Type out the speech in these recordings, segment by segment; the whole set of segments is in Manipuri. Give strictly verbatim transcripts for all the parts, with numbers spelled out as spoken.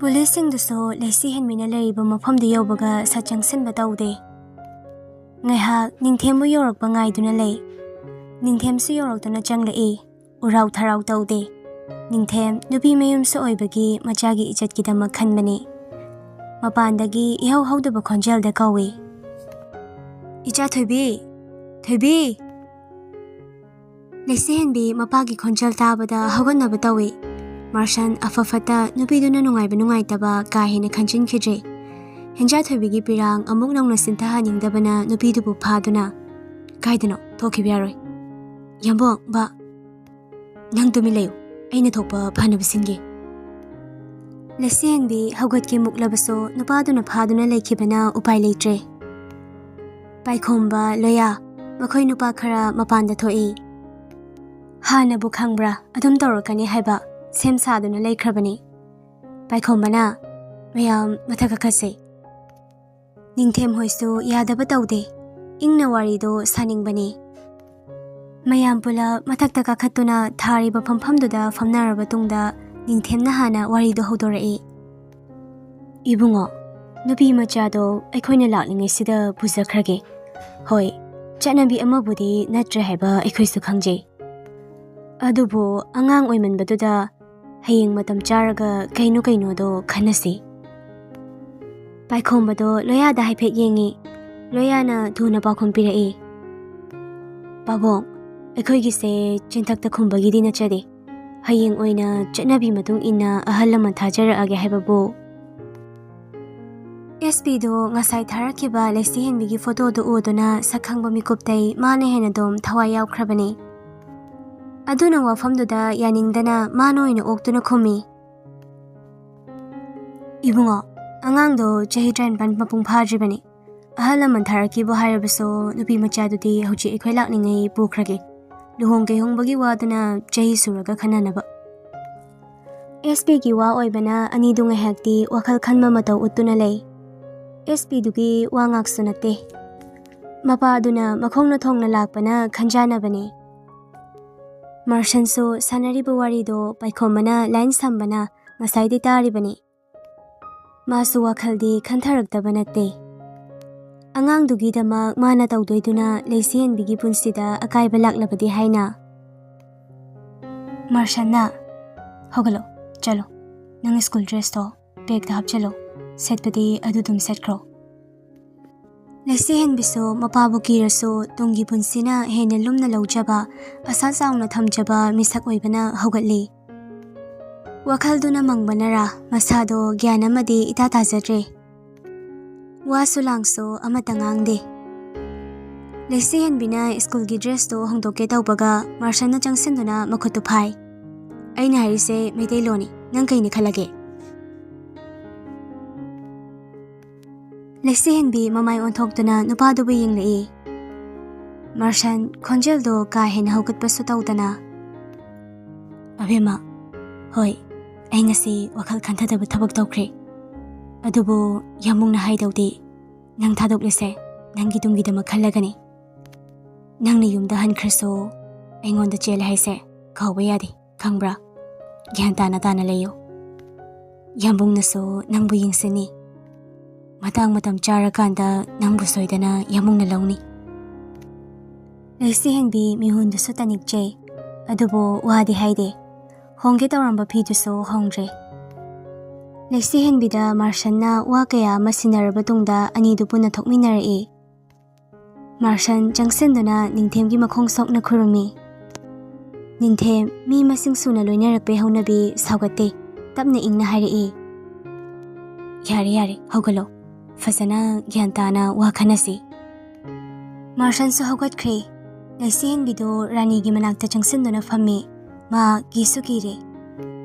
ꯄꯨꯂꯤꯁꯁꯤꯡꯗꯨꯁꯨ ꯂꯩꯁꯤ ꯍꯦꯟꯃꯤꯅ ꯂꯩꯔꯤꯕ ꯃꯐꯝꯗꯨ ꯌꯧꯕꯒ ꯁꯠ ꯆꯪꯁꯤꯟꯕ ꯇꯧꯗꯦ꯫ ꯉꯥꯏꯍꯥꯛ ꯅꯤꯡꯊꯦꯝꯕꯨ ꯌꯧꯔꯛꯄ ꯉꯥꯏꯗꯨꯅ ꯂꯩ꯫ ꯅꯤꯡꯊꯦꯝꯁꯨ ꯌꯧꯔꯛꯇꯨꯅ ꯆꯪꯂꯛꯏ꯫ ꯎꯔꯥꯎ ꯊꯔꯥꯎ ꯇꯧꯗꯦ꯫ ꯅꯤꯡꯊꯦꯝ ꯅꯨꯄꯤ ꯃꯌꯨꯝꯁꯨ ꯑꯣꯏꯕꯒꯤ ꯃꯆꯥꯒꯤ ꯏꯖꯠꯀꯤꯗꯃꯛ ꯈꯟꯕꯅꯤ꯫ ꯃꯄꯥꯟꯗꯒꯤ ꯏꯍꯧ ꯍꯧꯗꯕ ꯈꯣꯟꯖꯦꯜꯗ ꯀꯧꯏ, "ꯏꯆꯥ ꯊꯣꯏꯕꯤ! ꯊꯣꯏꯕꯤ!" ꯂꯩꯁꯤꯍꯦꯟꯕꯤ ꯃꯄꯥꯒꯤ ꯈꯣꯟꯖꯦꯜ ꯇꯥꯕꯗ ꯍꯧꯒꯠꯅꯕ ꯇꯧꯏ꯫ ꯃꯥꯔꯁꯟ ꯑꯐ ꯐꯠꯇ ꯅꯨꯄꯤꯗꯨꯅ ꯅꯨꯡꯉꯥꯏꯕ ꯅꯨꯡꯉꯥꯏꯇꯕ ꯀꯥ ꯍꯦꯟꯅ ꯈꯟꯖꯤꯟꯈꯤꯗ꯭ꯔꯦ꯫ ꯍꯦꯟꯖꯥ ꯊꯣꯏꯕꯤꯒꯤ ꯄꯤꯔꯥꯡ ꯑꯃꯨꯛ ꯅꯧꯅ ꯁꯤꯟꯊꯍꯟꯅꯤꯡꯗꯕꯅ ꯅꯨꯄꯤꯗꯨꯕꯨ ꯐꯥꯗꯨꯅ, "ꯀꯥꯏꯗꯅꯣ? ꯊꯣꯛꯈꯤꯕ ꯌꯥꯔꯣꯏ꯫ ꯌꯥꯝꯕꯣꯡ, ꯕꯥ, ꯅꯪ ꯇꯨꯃꯤꯟ ꯂꯩꯌꯨ, ꯑꯩꯅ ꯊꯣꯛꯄ ꯐꯅꯕ ꯁꯤꯟꯒꯦ꯫" ꯂꯩꯁꯤꯍꯦꯟꯕꯤ ꯍꯧꯒꯠꯀꯦ ꯃꯨꯛꯂꯕꯁꯨ ꯅꯨꯄꯥꯗꯨꯅ ꯐꯥꯗꯨꯅ ꯂꯩꯈꯤꯕꯅ ꯎꯄꯥꯏ ꯂꯩꯇ꯭ꯔꯦ꯫ ꯄꯥꯏꯈꯣꯝꯕ, ꯂꯣꯌꯥ, ꯃꯈꯣꯏ ꯅꯨꯄꯥ ꯈꯔ ꯃꯄꯥꯟꯗ ꯊꯣꯛꯏ꯫ "ꯍꯥꯟꯅꯕꯨ ꯈꯪꯕ꯭ꯔꯥ ꯑꯗꯨꯝ ꯇꯧꯔꯛꯀꯅꯤ ꯍꯥꯏꯕ? ꯁꯦꯝ ꯁꯥꯗꯨꯅ ꯂꯩꯈ꯭ꯔꯕꯅꯤ꯫" ꯄꯥꯏꯈꯣꯝꯕꯅ, "ꯃꯌꯥꯝ ꯃꯊꯛ ꯀꯥꯈꯠꯁꯦ꯫" ꯅꯤꯡꯊꯦꯝ ꯍꯣꯏꯁꯨ ꯌꯥꯗꯕ ꯇꯧꯗꯦ꯫ ꯏꯪꯅ ꯋꯥꯔꯤꯗꯨ ꯁꯥꯅꯤꯡꯕꯅꯤ꯫ ꯃꯌꯥꯝ ꯄꯨꯂꯞ ꯃꯊꯛꯇ ꯀꯥꯈꯠꯇꯨꯅ ꯊꯥꯔꯤꯕ ꯐꯝꯐꯝꯗꯨꯗ ꯐꯝꯅꯔꯕ ꯇꯨꯡꯗ ꯅꯤꯡꯊꯦꯝꯅ ꯍꯥꯟꯅ ꯋꯥꯔꯤꯗꯨ ꯍꯧꯗꯣꯔꯛꯏ꯫ "ꯏꯕꯨꯡꯉꯣ, ꯅꯨꯄꯤ ꯃꯆꯥꯗꯣ ꯑꯩꯈꯣꯏꯅ ꯂꯥꯛꯂꯤꯉꯩꯁꯤꯗ ꯄꯨꯖꯈ꯭ꯔꯒꯦ꯫ ꯍꯣꯏ, ꯆꯠꯅꯕꯤ ꯑꯃꯕꯨꯗꯤ ꯅꯠꯇ꯭ꯔꯦ ꯍꯥꯏꯕ ꯑꯩꯈꯣꯏꯁꯨ ꯈꯪꯖꯩ꯫ ꯑꯗꯨꯕꯨ ꯑꯉꯥꯡ ꯑꯣꯏꯃꯟꯕꯗꯨꯗ ꯍꯌꯦꯡ ꯃꯇꯝ ꯆꯥꯔꯒ ꯀꯩꯅꯣ ꯀꯩꯅꯣꯗꯣ ꯈꯟꯅꯁꯤ꯫" ꯄꯥꯏꯈꯣꯝꯕꯗꯣ ꯂꯣꯌꯥꯗ ꯍꯥꯏꯐꯦꯠ ꯌꯦꯡꯉꯤ꯫ ꯂꯣꯌꯥꯅ ꯊꯨꯅ ꯄꯥꯎꯈꯨꯝ ꯄꯤꯔꯛꯏ, "ꯄꯥꯕꯣꯡ, ꯑꯩꯈꯣꯏꯒꯤꯁꯦ ꯆꯤꯟꯊꯛꯇ ꯈꯨꯝꯕꯒꯤꯗꯤ ꯅꯠꯆꯗꯦ꯫ ꯍꯌꯦꯡ ꯑꯣꯏꯅ ꯆꯠꯅꯕꯤ ꯃꯇꯨꯡ ꯏꯟꯅ ꯑꯍꯜ ꯂꯃꯟ ꯊꯥꯖꯔꯛꯑꯒꯦ ꯍꯥꯏꯕꯕꯨ꯫" ꯑꯦꯁ ꯄꯤꯗꯣ ꯉꯁꯥꯏ ꯊꯥꯔꯛꯈꯤꯕ ꯂꯩꯁꯤꯍꯦꯟꯕꯤꯒꯤ ꯐꯣꯇꯣꯗꯨ ꯎꯗꯨꯅ ꯁꯛꯈꯪꯕ ꯃꯤꯀꯨꯞꯇꯩ ꯃꯥꯅ ꯍꯦꯟꯅ ꯑꯗꯨꯝ ꯊꯋꯥꯏ ꯌꯥꯎꯈ꯭ꯔꯕꯅꯤ꯫ ꯑꯗꯨꯅ ꯋꯥꯐꯝꯗꯨꯗ ꯌꯥꯅꯤꯡꯗꯅ ꯃꯥꯅ ꯑꯣꯏꯅ ꯑꯣꯛꯇꯨꯅ ꯈꯨꯝꯃꯤ, "ꯏꯕꯨꯡꯉꯣ, ꯑꯉꯥꯡꯗꯣ ꯆꯍꯤ ꯇꯔꯥꯅꯤꯄꯥꯟ ꯃꯄꯨꯡ ꯐꯥꯗ꯭ꯔꯤꯕꯅꯤ꯫ ꯑꯍꯜ ꯂꯃꯟ ꯊꯥꯔꯛꯈꯤꯕꯨ ꯍꯥꯏꯔꯕꯁꯨ ꯅꯨꯄꯤ ꯃꯆꯥꯗꯨꯗꯤ ꯍꯧꯖꯤꯛ ꯑꯩꯈꯣꯏ ꯂꯥꯛꯂꯤꯉꯩ ꯄꯨꯈ꯭ꯔꯒꯦ꯫ ꯂꯨꯍꯣꯡ ꯀꯩꯍꯣꯡꯕꯒꯤ ꯋꯥꯗꯨꯅ ꯆꯍꯤ ꯁꯨꯔꯒ ꯈꯟꯅꯅꯕ꯫" ꯑꯦꯁ ꯄꯤꯒꯤ ꯋꯥ ꯑꯣꯏꯕꯅ ꯑꯅꯤꯗꯨ ꯉꯥꯏꯍꯥꯛꯇꯤ ꯋꯥꯈꯜ ꯈꯟꯕ ꯃꯇꯧ ꯎꯠꯇꯨꯅ ꯂꯩ꯫ ꯑꯦꯁ ꯄꯤꯗꯨꯒꯤ ꯋꯥ ꯉꯥꯛꯁꯨ ꯅꯠꯇꯦ꯫ ꯃꯄꯥꯗꯨꯅ ꯃꯈꯣꯡꯅ ꯊꯣꯡꯅ ꯂꯥꯛꯄꯅ ꯈꯟꯖꯥꯟꯅꯕꯅꯤ꯫ ꯃꯥꯔꯁꯟꯁꯨ ꯁꯥꯟꯅꯔꯤꯕ ꯋꯥꯔꯤꯗꯣ ꯄꯥꯏꯈꯣꯝꯕꯅ ꯂꯥꯏꯟ ꯁꯝꯕꯅ ꯉꯁꯥꯏꯗꯩ ꯇꯥꯔꯤꯕꯅꯤ꯫ ꯃꯥꯁꯨ ꯋꯥꯈꯜꯗꯤ ꯈꯟꯊꯔꯛꯇꯕ ꯅꯠꯇꯦ꯫ ꯑꯉꯥꯡꯗꯨꯒꯤꯗꯃꯛ ꯃꯥꯅ ꯇꯧꯗꯣꯏꯗꯨꯅ ꯂꯩꯁꯤꯍꯦꯟꯕꯤꯒꯤ ꯄꯨꯟꯁꯤꯗ ꯑꯀꯥꯏꯕ ꯂꯥꯛꯂꯕꯗꯤ ꯍꯥꯏꯅ꯫ ꯃꯥꯔꯁꯟꯅ, "ꯍꯧꯒꯠꯂꯣ, ꯆꯠꯂꯣ꯫ ꯅꯪ ꯁ꯭ꯀꯨꯜ ꯗ꯭ꯔꯦꯁꯇꯣ ꯕꯦꯒꯇ ꯍꯥꯞꯆꯤꯜꯂꯣ꯫ ꯁꯦꯠꯄꯗꯤ ꯑꯗꯨ ꯑꯗꯨꯝ ꯁꯦꯠꯈ꯭ꯔꯣ꯫" ꯂꯩꯁꯤꯍꯦꯟꯕꯤꯁꯨ ꯃꯄꯥꯕꯨ ꯀꯤꯔꯁꯨ ꯇꯨꯡꯒꯤ ꯄꯨꯟꯁꯤꯅ ꯍꯦꯟꯅ ꯂꯨꯝꯅ ꯂꯧꯖꯕ, ꯑꯁꯥ ꯆꯥꯎꯅ ꯊꯝꯖꯕ ꯃꯤꯁꯛ ꯑꯣꯏꯕꯅ ꯍꯧꯒꯠꯂꯤ꯫ ꯋꯥꯈꯜꯗꯨꯅ ꯃꯪꯕꯅꯔꯥ ꯃꯁꯥꯗꯣ ꯒ꯭ꯌꯥꯟ ꯑꯃꯗꯤ ꯏꯇꯥ ꯇꯥꯖꯗ꯭ꯔꯦ꯫ ꯋꯥꯁꯨ ꯂꯥꯡꯁꯨ ꯑꯃꯠꯇ ꯉꯥꯡꯗꯦ꯫ ꯂꯩꯁꯤꯍꯦꯟꯕꯤꯅ ꯁ꯭ꯀꯨꯜꯒꯤ ꯗ꯭ꯔꯦꯁꯇꯨ ꯍꯣꯡꯗꯣꯛꯀꯦ ꯇꯧꯕꯒ ꯃꯥꯔꯁꯟꯅ ꯆꯪꯁꯤꯟꯗꯨꯅ ꯃꯈꯨꯠꯇꯨ ꯐꯥꯏ꯫ "ꯑꯩꯅ ꯍꯥꯏꯔꯤꯁꯦ ꯃꯩꯇꯩꯂꯣꯟꯅꯤ, ꯅꯪ ꯀꯩꯅꯤ ꯈꯜꯂꯒꯦ?" ꯂꯩꯁꯤꯍꯦꯟꯕꯤ ꯃꯃꯥꯏ ꯑꯣꯟꯊꯣꯛꯇꯨꯅ ꯅꯨꯄꯥꯗꯨꯕꯨ ꯌꯦꯡꯂꯛꯏ꯫ ꯃꯥꯔꯁꯟ ꯈꯣꯟꯖꯦꯜꯗꯣ ꯀꯥ ꯍꯦꯟꯅ ꯍꯧꯒꯠꯄꯁꯨ ꯇꯧꯗꯅ, "ꯑꯕꯦꯝꯃ, ꯍꯣꯏ, ꯑꯩ ꯉꯁꯤ ꯋꯥꯈꯜ ꯈꯟꯊꯗꯕ ꯊꯕꯛ ꯇꯧꯈ꯭ꯔꯦ꯫ ꯑꯗꯨꯕꯨ ꯌꯥꯝꯕꯨꯡꯅ ꯍꯥꯏꯗꯧꯗꯤ ꯅꯪ ꯊꯥꯗꯣꯛꯂꯤꯁꯦ ꯅꯪꯒꯤ ꯇꯨꯡꯒꯤꯗꯃꯛ ꯈꯜꯂꯒꯅꯤ꯫ ꯅꯪꯅ ꯌꯨꯝꯗ ꯍꯟꯈ꯭ꯔꯁꯨ ꯑꯩꯉꯣꯟꯗ ꯆꯦꯜꯂꯦ ꯍꯥꯏꯁꯦ ꯀꯥꯎꯕ ꯌꯥꯗꯦ, ꯈꯪꯕ꯭ꯔꯥ? ꯒ꯭ꯌꯥꯟ ꯇꯥꯅ ꯇꯥꯅ ꯂꯩꯌꯨ꯫ ꯌꯥꯝꯕꯨꯡꯅꯁꯨ ꯅꯪꯕꯨ ꯌꯦꯡꯁꯤꯟꯅꯤ꯫ ꯃꯇꯥꯡ ꯃꯇꯝ ꯆꯥꯔꯀꯥꯟꯗ ꯅꯪꯕꯨ ꯁꯣꯏꯗꯅ ꯌꯥꯝꯕꯨꯡꯅ ꯂꯧꯅꯤ꯫" ꯂꯩꯁꯤꯍꯦꯟꯕꯤ ꯃꯤꯍꯨꯟꯗꯨꯁꯨ ꯇꯅꯤꯛꯆꯩ, ꯑꯗꯨꯕꯨ ꯋꯥꯗꯤ ꯍꯥꯏꯗꯦ꯫ ꯍꯣꯡꯒꯦ ꯇꯧꯔꯝꯕ ꯐꯤꯗꯨꯁꯨ ꯍꯣꯡꯗ꯭ꯔꯦ꯫ ꯂꯩꯁꯤꯍꯦꯟꯕꯤꯗ ꯃꯥꯔꯁꯟꯅ ꯋꯥ ꯀꯌꯥ ꯑꯃ ꯁꯤꯟꯅꯔꯕ ꯇꯨꯡꯗ ꯑꯅꯤꯗꯨ ꯄꯨꯟꯅ ꯊꯣꯛꯃꯤꯟꯅꯔꯛꯏ꯫ ꯃꯥꯔꯁꯟ ꯆꯪꯁꯤꯟꯗꯨꯅ ꯅꯤꯡꯊꯦꯝꯒꯤ ꯃꯈꯣꯡ ꯁꯣꯛꯅ ꯈꯨꯔꯨꯝꯃꯤ꯫ ꯅꯤꯡꯊꯦꯝ ꯃꯤ ꯃꯁꯤꯡ ꯁꯨꯅ ꯂꯣꯏꯅꯔꯛꯄꯩ ꯍꯧꯅꯕꯤ ꯁꯥꯎꯒꯠꯇꯦ, ꯇꯞꯅ ꯏꯪꯅ ꯍꯥꯏꯔꯛꯏ, "ꯌꯥꯔꯦ, ꯌꯥꯔꯦ, ꯍꯧꯒꯠꯂꯣ꯫ ꯐꯖꯅ ꯒ꯭ꯌꯥꯟ ꯇꯥꯅ ꯋꯥ ꯈꯟꯅꯁꯤ꯫" ꯃꯥꯔꯁꯟꯁꯨ ꯍꯧꯒꯠꯈ꯭ꯔꯦ꯫ ꯂꯩꯁꯤꯍꯦꯟꯕꯤꯗꯨ ꯔꯥꯅꯤꯒꯤ ꯃꯅꯥꯛꯇ ꯆꯪꯁꯤꯟꯗꯨꯅ ꯐꯝꯃꯤ꯫ ꯃꯥ ꯀꯤꯁꯨ ꯀꯤꯔꯦ꯫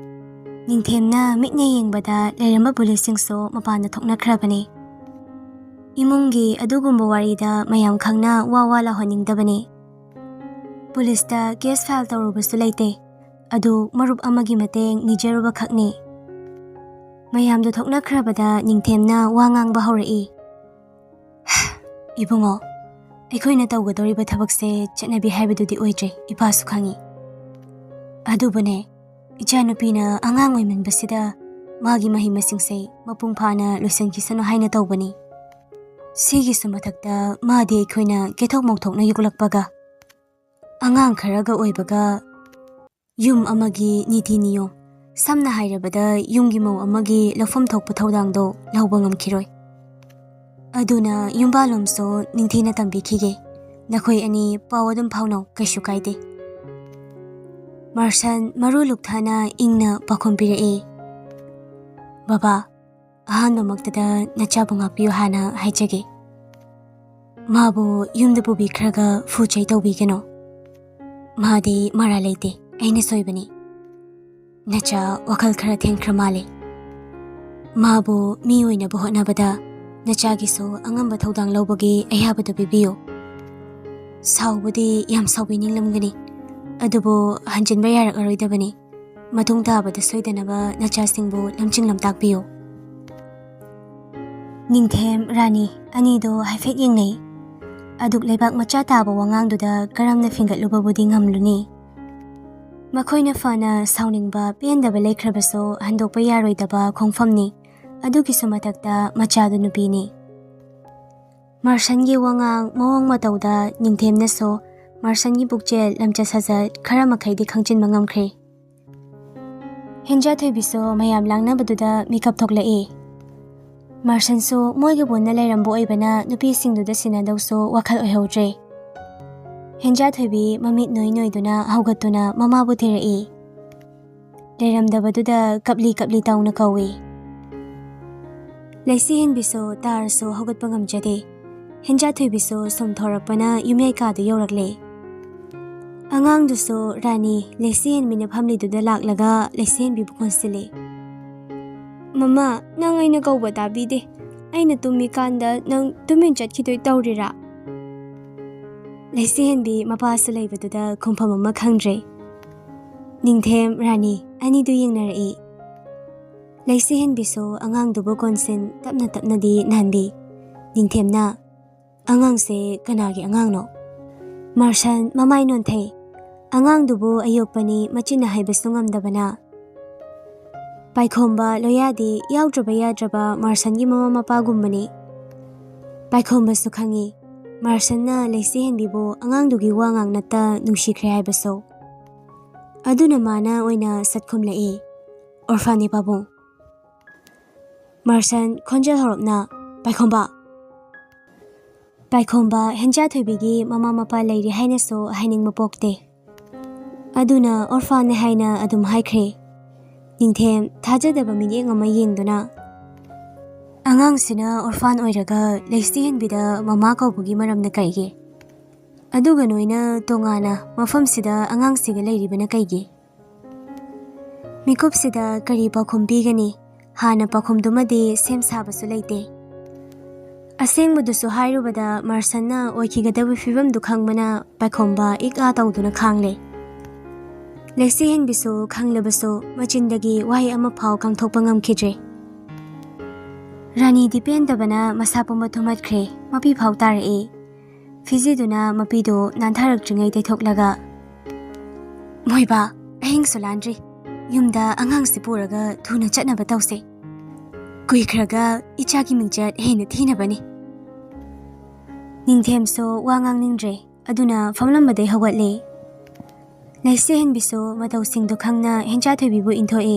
ꯅꯤꯡꯊꯦꯝꯅ ꯃꯤꯠꯅ ꯌꯦꯡꯕꯗ ꯂꯩꯔꯝꯕ ꯄꯨꯂꯤꯁꯁꯤꯡꯁꯨ ꯃꯄꯥꯟꯗ ꯊꯣꯛꯅꯈ꯭ꯔꯕꯅꯤ꯫ ꯏꯃꯨꯡꯒꯤ ꯑꯗꯨꯒꯨꯝꯕ ꯋꯥꯔꯤꯗ ꯃꯌꯥꯝ ꯈꯪꯅ ꯋꯥ ꯋꯥ ꯂꯥꯎꯍꯟꯅꯤꯡꯗꯕꯅꯤ꯫ ꯄꯨꯂꯤꯁꯇ ꯀꯦꯁ ꯐꯥꯏꯜ ꯇꯧꯔꯨꯕꯁꯨ ꯂꯩꯇꯦ꯫ ꯑꯗꯨ ꯃꯔꯨꯞ ꯑꯃꯒꯤ ꯃꯇꯦꯡ ꯅꯤꯖꯔꯨꯕ ꯈꯛꯅꯤ꯫ ꯃꯌꯥꯝꯗꯨ ꯊꯣꯛꯅꯈ꯭ꯔꯕꯗ ꯅꯤꯡꯊꯦꯝꯅ ꯋꯥ ꯉꯥꯡꯕ ꯍꯧꯔꯛꯏ꯫ "ꯏꯕꯨꯡꯉꯣ, ꯑꯩꯈꯣꯏꯅ ꯇꯧꯒꯗꯧꯔꯤꯕ ꯊꯕꯛꯁꯦ ꯆꯠꯅꯕꯤ ꯍꯥꯏꯕꯗꯨꯗꯤ ꯑꯣꯏꯗ꯭ꯔꯦ, ꯏꯄꯥꯁꯨ ꯈꯪꯉꯤ꯫ ꯑꯗꯨꯕꯨꯅꯦ, ꯏꯆꯥꯅꯨꯄꯤꯅ ꯑꯉꯥꯡ ꯑꯣꯏꯃꯟꯕꯁꯤꯗ ꯃꯥꯒꯤ ꯃꯍꯩ ꯃꯁꯤꯡꯁꯦ ꯃꯄꯨꯡ ꯐꯥꯅ ꯂꯣꯏꯁꯤꯟꯈꯤꯁꯅꯨ ꯍꯥꯏꯅ ꯇꯧꯕꯅꯤ꯫ ꯁꯤꯒꯤꯁꯨ ꯃꯊꯛꯇ ꯃꯥꯗꯤ ꯑꯩꯈꯣꯏꯅ ꯀꯦꯊꯣꯛ ꯃꯧꯊꯣꯛꯅ ꯌꯣꯛꯂꯛꯄꯒ ꯑꯉꯥꯡ ꯈꯔꯒ ꯑꯣꯏꯕꯒ ꯌꯨꯝ ꯑꯃꯒꯤ ꯅꯤꯇꯤ ꯅꯤꯌꯣꯝ, ꯁꯝꯅ ꯍꯥꯏꯔꯕꯗ ꯌꯨꯝꯒꯤ ꯃꯧ ꯑꯃꯒꯤ ꯂꯧꯐꯝ ꯊꯣꯛꯄ ꯊꯧꯗꯥꯡꯗꯣ ꯂꯧꯕ ꯉꯝꯈꯤꯔꯣꯏ꯫ ꯑꯗꯨꯅ ꯌꯨꯝꯕꯥꯜꯂꯣꯝꯁꯨ ꯅꯤꯡꯊꯤꯅ ꯇꯝꯕꯤꯈꯤꯒꯦ꯫ ꯅꯈꯣꯏ ꯑꯅꯤ ꯄꯥꯎ ꯑꯗꯨꯝ ꯐꯥꯎꯅꯧ, ꯀꯩꯁꯨ ꯀꯥꯏꯗꯦ꯫ ꯃꯥꯔꯁꯟ ꯃꯔꯨ ꯂꯨꯛꯊꯥꯅ ꯏꯪꯅ ꯄꯥꯎꯈꯨꯝ ꯄꯤꯔꯛꯏ꯫ ꯕꯕꯥ, ꯑꯍꯥꯟꯕꯃꯛꯇꯗ ꯅꯆꯥꯕꯨ ꯉꯥꯛꯄꯤꯌꯨ ꯍꯥꯟꯅ ꯍꯥꯏꯖꯒꯦ꯫ ꯃꯥꯕꯨ ꯌꯨꯝꯗ ꯄꯨꯕꯤꯈ꯭ꯔꯒ ꯐꯨ ꯆꯩ ꯇꯧꯕꯤꯒꯅꯨ꯫ ꯃꯥꯗꯤ ꯃꯔꯥꯜ ꯂꯩꯇꯦ, ꯑꯩꯅ ꯁꯣꯏꯕꯅꯤ꯫ ꯅꯆꯥ ꯋꯥꯈꯜ ꯈꯔ ꯊꯦꯡꯈ꯭ꯔ ꯃꯥꯜꯂꯦ꯫ ꯃꯥꯕꯨ ꯃꯤ ꯑꯣꯏꯅꯕ ꯍꯣꯠꯅꯕꯗ ꯅꯆꯥꯒꯤꯁꯨ ꯑꯉꯝꯕ ꯊꯧꯗꯥꯡ ꯂꯧꯕꯒꯤ ꯑꯌꯥꯕꯗꯨ ꯄꯤꯕꯤꯌꯨ꯫ ꯁꯥꯎꯕꯗꯤ ꯌꯥꯝ ꯁꯥꯎꯕꯤꯅꯤꯡꯂꯝꯒꯅꯤ, ꯑꯗꯨꯕꯨ ꯍꯟꯖꯤꯟꯕ ꯌꯥꯔꯛꯂꯔꯣꯏꯗꯕꯅꯤ꯫ ꯃꯇꯨꯡ ꯇꯥꯕꯗ ꯁꯣꯏꯗꯅꯕ ꯅꯆꯥꯁꯤꯡꯕꯨ ꯂꯝꯖꯤꯡ ꯂꯝꯇꯥꯛꯄꯤꯌꯨ꯫ ꯅꯤꯡꯊꯦꯝ ꯔꯥꯅꯤ ꯑꯅꯤꯗꯣ ꯍꯥꯏꯐꯦꯠ ꯌꯦꯡꯅꯩ꯫ ꯑꯗꯨꯛ ꯂꯩꯕꯥꯛ ꯃꯆꯥ ꯇꯥꯕ ꯋꯥꯉꯥꯡꯗꯨꯗ ꯀꯔꯝꯅ ꯐꯤꯡꯒꯠꯂꯨꯕꯕꯨꯗꯤ ꯉꯝꯂꯨꯅꯤ꯫ ꯃꯈꯣꯏꯅ ꯐꯅ ꯁꯥꯎꯅꯤꯡꯕ ꯄꯦꯟꯗꯕ ꯂꯩꯈ꯭ꯔꯕꯁꯨ ꯍꯟꯗꯣꯛꯄ ꯌꯥꯔꯣꯏꯗꯕ ꯈꯣꯡꯐꯝꯅꯤ꯫ ꯑꯗꯨꯒꯤꯁꯨ ꯃꯊꯛꯇ ꯃꯆꯥꯗꯨ ꯅꯨꯄꯤꯅꯤ꯫ ꯃꯥꯔꯁꯟꯒꯤ ꯋꯥꯉꯥꯡ ꯃꯑꯣꯡ ꯃꯇꯧꯗ ꯅꯤꯡꯊꯦꯝꯅꯁꯨ ꯃꯥꯔꯁꯟꯒꯤ ꯄꯨꯛꯆꯦꯜ ꯂꯝꯆꯠ ꯁꯥꯖꯠ ꯈꯔ ꯃꯈꯩꯗꯤ ꯈꯪꯖꯤꯟꯕ ꯉꯝꯈ꯭ꯔꯦ꯫ ꯍꯦꯟꯖꯥꯊꯣꯏꯕꯤꯁꯨ ꯃꯌꯥꯝ ꯂꯥꯡꯅꯕꯗꯨꯗ ꯃꯤꯀꯞ ꯊꯣꯛꯂꯛꯏ꯫ ꯃꯥꯔꯁꯟꯁꯨ ꯃꯣꯏꯒ ꯄꯨꯟꯅ ꯂꯩꯔꯝꯕ ꯑꯣꯏꯕꯅ ꯅꯨꯄꯤꯁꯤꯡꯗꯨꯗ ꯁꯤꯟꯅꯗꯧꯁꯨ ꯋꯥꯈꯜ ꯑꯣꯏꯍꯧꯗ꯭ꯔꯦ꯫ ꯍꯦꯟꯖꯥꯊꯣꯏꯕꯤ ꯃꯃꯤꯠ ꯅꯣꯏ ꯅꯣꯏꯗꯨꯅ ꯍꯧꯒꯠꯇꯨꯅ ꯃꯃꯥꯕꯨ ꯊꯤꯔꯛꯏ꯫ ꯂꯩꯔꯝꯗꯕꯗꯨꯗ ꯀꯞꯂꯤ ꯀꯞꯂꯤ ꯇꯧꯅ ꯀꯧꯏ꯫ ꯂꯩꯁꯤꯍꯦꯟꯕꯤꯁꯨ ꯇꯥꯔꯁꯨ ꯍꯧꯒꯠꯄ ꯉꯝꯖꯗꯦ꯫ ꯍꯦꯟꯖꯥꯊꯣꯏꯕꯤꯁꯨ ꯁꯨꯝ ꯊꯧꯔꯛꯄꯅ ꯌꯨꯝꯌꯥꯏ ꯀꯥꯗꯨ ꯌꯧꯔꯛꯂꯦ꯫ ꯑꯉꯥꯡꯗꯨꯁꯨ ꯔꯥꯅꯤ ꯂꯩꯁꯤꯍꯦꯟꯕꯤꯅ ꯐꯝꯂꯤꯗꯨꯗ ꯂꯥꯛꯂꯒ ꯂꯩꯁꯤꯍꯦꯟꯕꯤꯕꯨ ꯀꯣꯟꯁꯤꯜꯂꯦ꯫ "ꯃꯃꯥ, ꯅꯪ ꯑꯩꯅ ꯀꯧꯕ ꯇꯥꯕꯤꯗꯦ꯫ ꯑꯩꯅ ꯇꯨꯝꯃꯤꯀꯥꯟꯗ ꯅꯪ ꯇꯨꯃꯤꯟ ꯆꯠꯈꯤꯗꯣꯏ ꯇꯧꯔꯤꯔꯥ?" ꯂꯩꯁꯤꯍꯦꯟꯕꯤ ꯃꯄꯥꯁꯨ ꯂꯩꯕꯗꯨꯗ ꯈꯨꯝꯐꯝ ꯑꯃ ꯈꯪꯗ꯭ꯔꯦ꯫ ꯅꯤꯡꯊꯦꯝ ꯔꯥꯅꯤ ꯑꯅꯤꯗꯨ ꯌꯦꯡꯅꯔꯛꯏ꯫ ꯂꯩꯁꯤꯍꯦꯟꯕꯤꯁꯨ ꯑꯉꯥꯡꯗꯨꯕꯨ ꯀꯣꯟꯁꯤꯟ ꯇꯞꯅ ꯇꯞꯅꯗꯤ ꯅꯥꯟꯕꯤ꯫ ꯅꯤꯡꯊꯦꯝꯅ, "ꯑꯉꯥꯡꯁꯦ ꯀꯅꯥꯒꯤ ꯑꯉꯥꯡꯅꯣ?" ꯃꯥꯔꯁꯟ ꯃꯃꯥꯏ ꯅꯣꯟꯊꯩ꯫ ꯑꯉꯥꯡꯗꯨꯕꯨ ꯑꯌꯣꯛꯄꯅꯤ ꯃꯆꯤꯟꯅ ꯍꯥꯏꯕꯁꯨ ꯉꯝꯗꯕꯅ꯫ ꯄꯥꯏꯈꯣꯝꯕ ꯂꯣꯌꯥꯗꯤ ꯌꯥꯎꯗ꯭ꯔꯕ ꯌꯥꯗ꯭ꯔꯕ ꯃꯥꯔꯁꯟꯒꯤ ꯃꯃꯥ ꯃꯄꯥꯒꯨꯝꯕꯅꯤ꯫ ꯄꯥꯏꯈꯣꯝꯕꯁꯨ ꯈꯪꯏ, ꯃꯥꯔꯁꯟꯅ ꯂꯩꯆꯤꯍꯟꯕꯤꯕꯨ ꯑꯉꯥꯡꯗꯨꯒꯤ ꯋꯥ ꯉꯥꯡ ꯅꯠꯇ ꯅꯨꯡꯁꯤꯈ꯭ꯔꯦ ꯍꯥꯏꯕꯁꯨ꯫ ꯑꯗꯨꯅ ꯃꯥꯅ ꯑꯣꯏꯅ ꯁꯠꯈꯨꯝꯂꯛꯏ, "ꯑꯣꯔꯐꯥꯟꯅꯦ ꯄꯥꯕꯨꯡ꯫" ꯃꯥꯔꯁꯟ ꯈꯣꯟꯖꯦꯜ ꯍꯧꯔꯞꯅ, "ꯄꯥꯏꯈꯣꯝꯕ!" ꯄꯥꯏꯈꯣꯝꯕ ꯍꯦꯟꯖꯥꯊꯣꯏꯕꯤꯒꯤ ꯃꯃꯥ ꯃꯄꯥ ꯂꯩꯔꯤ ꯍꯥꯏꯅꯁꯨ ꯍꯥꯏꯅꯤꯡꯕ ꯄꯣꯛꯇꯦ꯫ ꯑꯗꯨꯅ ꯑꯣꯔꯐꯥꯟꯅꯦ ꯍꯥꯏꯅ ꯑꯗꯨꯝ ꯍꯥꯏꯈ꯭ꯔꯦ꯫ ꯅꯤꯡꯊꯦꯝ ꯊꯥꯖꯗꯕ ꯃꯤꯠꯌꯦꯡ ꯑꯃ ꯌꯦꯡꯗꯨꯅ, "ꯑꯉꯥꯡꯁꯤꯅ ꯑꯣꯔꯐꯥꯟ ꯑꯣꯏꯔꯒ ꯂꯩꯆꯤꯍꯟꯕꯤꯗ ꯃꯃꯥ ꯀꯧꯕꯒꯤ ꯃꯔꯝꯅ ꯀꯩꯒꯤ? ꯑꯗꯨꯒ ꯅꯣꯏꯅ ꯇꯣꯉꯥꯟꯅ ꯃꯐꯝꯁꯤꯗ ꯑꯉꯥꯡꯁꯤꯒ ꯂꯩꯔꯤꯕꯅ ꯀꯩꯒꯤ?" ꯃꯤꯀꯨꯞꯁꯤꯗ ꯀꯔꯤ ꯄꯥꯎꯈꯨꯝ ꯄꯤꯒꯅꯤ? ꯍꯥꯟꯅ ꯄꯥꯎꯈꯨꯝꯗꯨꯃꯗꯤ ꯁꯦꯝ ꯁꯥꯕꯁꯨ ꯂꯩꯇꯦ꯫ ꯑꯁꯦꯡꯕꯗꯨꯁꯨ ꯍꯥꯏꯔꯨꯕꯗ ꯃꯥꯔꯁꯟꯅ ꯑꯣꯏꯈꯤꯒꯗꯕ ꯐꯤꯕꯝꯗꯨ ꯈꯪꯕꯅ ꯄꯥꯏꯈꯣꯝꯕ ꯏꯛ ꯑꯥ ꯇꯧꯗꯨꯅ ꯈꯥꯡꯂꯦ꯫ ꯂꯩꯆꯤꯍꯟꯕꯤꯁꯨ ꯈꯪꯂꯕꯁꯨ ꯃꯆꯤꯟꯗꯒꯤ ꯋꯥꯍꯩ ꯑꯃꯐꯥꯎ ꯀꯥꯡꯊꯣꯛꯄ ꯉꯝꯈꯤꯗ꯭ꯔꯦ꯫ ꯔꯥꯅꯤꯗꯤ ꯄꯦꯟꯗꯕꯅ ꯃꯁꯥ ꯄꯨꯝꯕ ꯊꯨꯝꯍꯠꯈ꯭ꯔꯦ, ꯃꯄꯤ ꯐꯥꯎ ꯇꯥꯔꯛꯏ꯫ ꯐꯤꯖꯤꯗꯨꯅ ꯃꯄꯤꯗꯨ ꯅꯥꯟꯊꯔꯛꯇ꯭ꯔꯤꯉꯩ ꯇꯩꯊꯣꯛꯂꯒ, "ꯃꯣꯏꯕꯥ, ꯑꯍꯤꯡꯁꯨ ꯂꯥꯟꯗ꯭ꯔꯤ꯫ ꯌꯨꯝꯗ ꯑꯉꯥꯡꯁꯤ ꯄꯨꯔꯒ ꯊꯨꯅ ꯆꯠꯅꯕ ꯇꯧꯁꯦ꯫ ꯀꯨꯏꯈ꯭ꯔꯒ ꯏꯆꯥꯒꯤ ꯃꯤꯡꯆꯠ ꯍꯦꯟꯅ ꯊꯤꯅꯕꯅꯤ꯫" ꯅꯤꯡꯊꯦꯝꯁꯨ ꯋꯥ ꯉꯥꯡꯅꯤꯡꯗ꯭ꯔꯦ, ꯑꯗꯨꯅ ꯐꯝꯂꯝꯕꯗꯩ ꯍꯧꯒꯠꯂꯦ꯫ ꯂꯩꯆꯤꯍꯟꯕꯤꯁꯨ ꯃꯇꯧꯁꯤꯡꯗꯨ ꯈꯪꯅ ꯍꯦꯟꯖꯥꯊꯣꯏꯕꯤꯕꯨ ꯏꯟꯊꯣꯛꯑꯦ꯫